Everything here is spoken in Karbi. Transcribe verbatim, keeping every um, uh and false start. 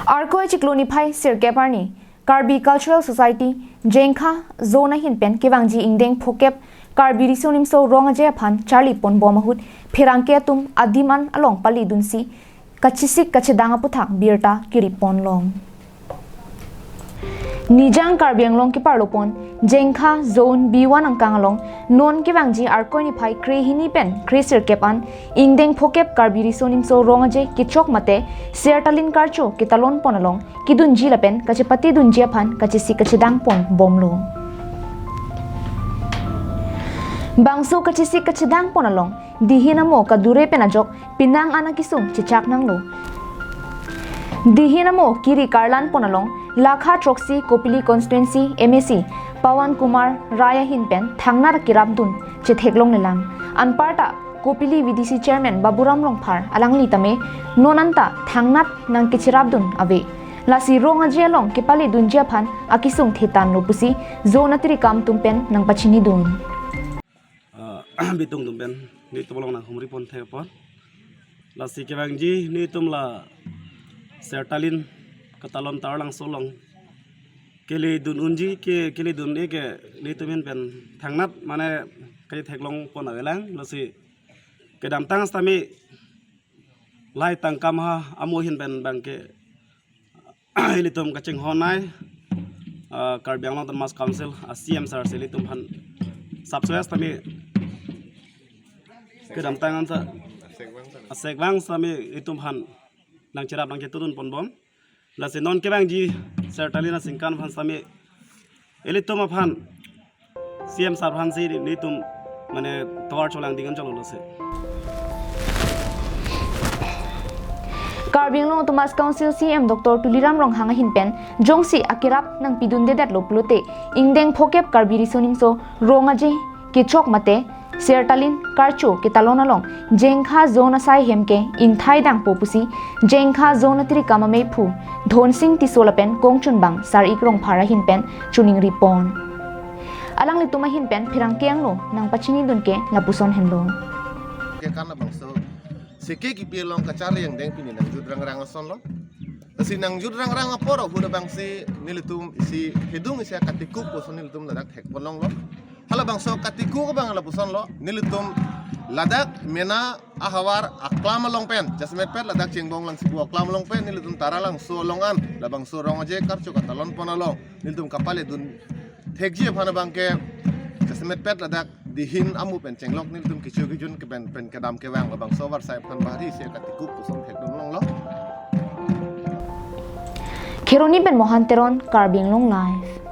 Arkoi chiklo niphai sirkep arni Karbi Cultural Society Jengkha Zone ahin pen kevangji ingdeng phokep Karbi Riso Nimso Rong Aje aphan charli pon bom ahut pherangke atum adim an along pali dunsi kachesik kachedang aputhak birta kiri pon long. Nijang Karbi Anglong keparlo pon Jengkha Zone B one angkang along non kevangji Arkoi niphai krehini pen kresirkep an ingdeng phokep Karbi Riso Nimso Rong Aje kechok mate Sertalin Karcho ketalon pon along kedunji lapen kachepate dunji aphan kachesik kachedang pon bomlo. Bangso kachesik kachedang pon along dihin amo kadure pen ajok penang an akesung chechak nanglo. Dihin amo kiri karlan pon along lakha throksi Kopili constituency M A C Pawan Kumar Rai ahin pen thangnat akerap dun chetheklong lelang. Anparta Kopili V D C chairman Baburam Rongphar alangli tame non anta thangnat nang kecherap dun ave. Lasi Rong Aje along kepale dunji aphan akesung thetan lo pusi zone atirikam atum pen nang pachini dun. Ah, bitung atum pen nelitum along nang humri pon thek pon. Lasi kevangji nelitum la Sertalin katalon Taralangso along kele dun unji ke, kele dun-e ke nelitum ahin pen thangnat mane kachetheklong pon avelang. Lasi kedamtang sitame lahai tangka maha amo ahin pen abangke ilitum kachinghon ai, ah, Karbi Anglong Autonomous Council a C M sir si ilitum aphan sapsoya sitame kedamtang an sa asek vang sitame ilitum aphan nang cherap nang chetudun pon bom. Lasi non kevangji Sertalin aningkan aphan sitame ilitum aphan C M sir aphan si nelitum mane tovar cholang ding an cholo lo se. Karbi Anglong Autonomous Council C M Doctor Tuliram Ronghang ahin pen jongsi akerap nang pidun dedet lo pulote ingdeng phokep Karbi Riso Nimso Rong Aje kechok mate Sertalin Karcho ketalon along Jengkha Zone asai hem ke ingthai dangpo pusi Jengkha Zone atirikam ameiphu Dhonsing Tisso lapen kongchunbang Sar-ik Rongphar ahin pen choningri pon. Alanglitum ahin pen pherangke angno nang pachini dun ke lapuson henlo. Ke kan labangso seke kipi along kachari angdeng pini nangjut rangrang ason lo. Lasi nangjut rangrang apor ahut abangsi nelitum isi hidung isi katikuk puson nelitum ladak thek pon longlo. Halabangso katikuk abang lapuson lo, nelitum ladak mena ahavar aklam along pen, jasemet pet ladak Chengbong Langsebu aklam along pen nelitum Taralangso along an labangso Rong Aje Karcho katalon pon along nelitum kapale dun thekji aphan abangke jasemet pet ladak dihin amu pen chenglok nelitum kecho kejun ke pen, pen kedam kevang labangso avarsai aphan bahari isi katikuk puson thek dun longlo. Kheroni pen Mohan Teron, Karbi Anglong Live.